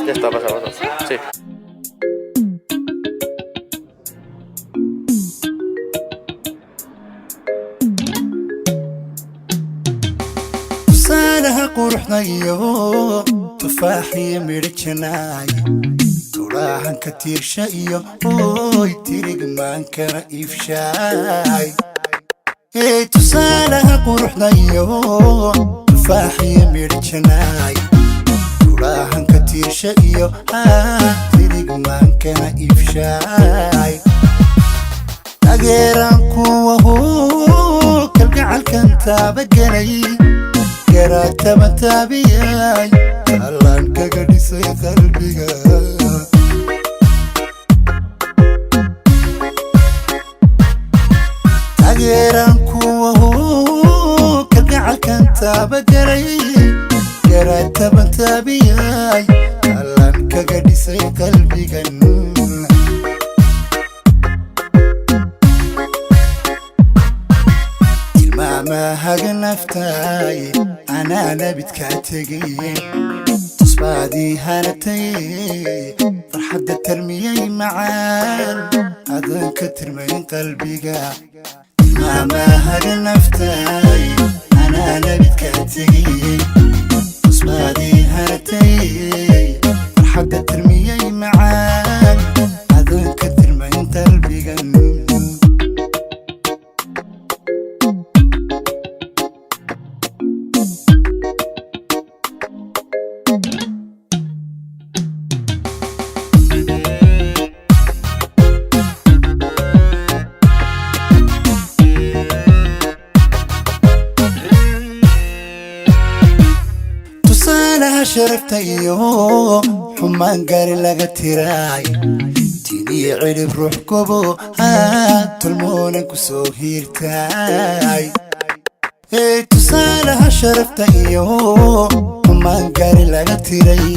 Ya está, pasa, pasa. ¿Sí? Sí. Tusaalaha quruxda iyo tufaaxiyo midho janaay, tudhaahanka tiirsha iyo oy tirigmaankana iifshaay. Ey, tusaalaha quruxda iyo tufaaxiyo midho janaay, tudhaahanka tiirsha iyo tirigmaankana iifshaay. Taageeraan kuwahu kalgacalkan taabagelay, garaataba taabiyay, allaan kaga dhisay qalbiga. Taageeraan kuwahu kalgacalkan taabagelay, garaataba taabiyay, allaan kaga dhisay qalbigan. Tilmaamahaga naftaay anaa nabidkaa tegay, tusbaadii hanatay, farxadda tarmiyey macaan, adan ka tirmayn qalbiga. Tilmaamahaga naftaay anaa nabidkaa tegay, tusbaadii hanatay, farxadda tarmiyey macaan, adan ka tirmayn qalbigan. Tusaalaha sharafta iyo xumaan gaari laga tiraay, tiniyo cidhib ruux gobo tulmoonan ku soo hiirtaay. Ey, tusaalaha sharafta iyo xumaan gaari laga tiray,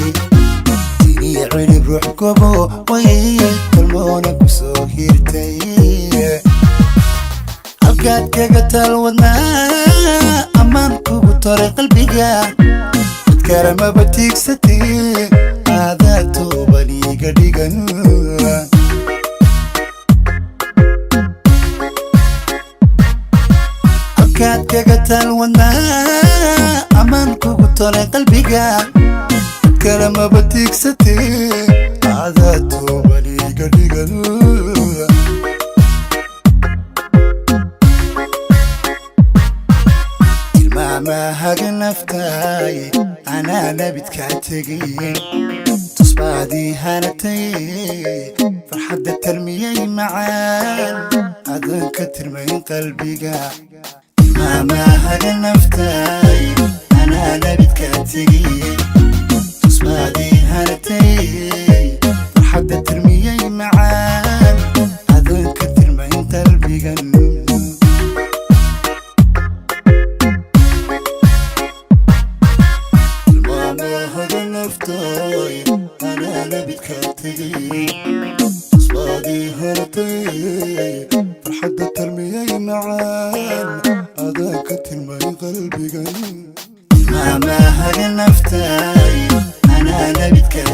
tiniyo cidhib ruux gobo way tulmoonan ku soo hiirtay. Halkaad kaga taalwadnaa ammaan kugu toray qalbiga, karamaba tiigsatee, aadaa tooban iiga dhigan. Halkaad kaga taalwadnaa ammaan kugu tolay qalbiga, karamaba tiigsatee, aadaa tooban iiga dhigan. Tilmaamahaga naftaay anaa nabidkaa tegay, tusbaadii hanatay, farxadda tarmiyey macaan, adan ka tirmayn qalbiga. Tilmaamahaga naftaay anaa nabidkaa tegay, tusbaadii hanatay, farxadda tarmiyey macaan, adan ka tirmayn qalbigan. Tilmaamahaga naftaay anaa nabidkaa tegay, tusbaadii hanatay, farxadda tarmiyey macaan, adaan ka tilmay qalbigan. Tilmaamahaga naftaay anaa nabidkaa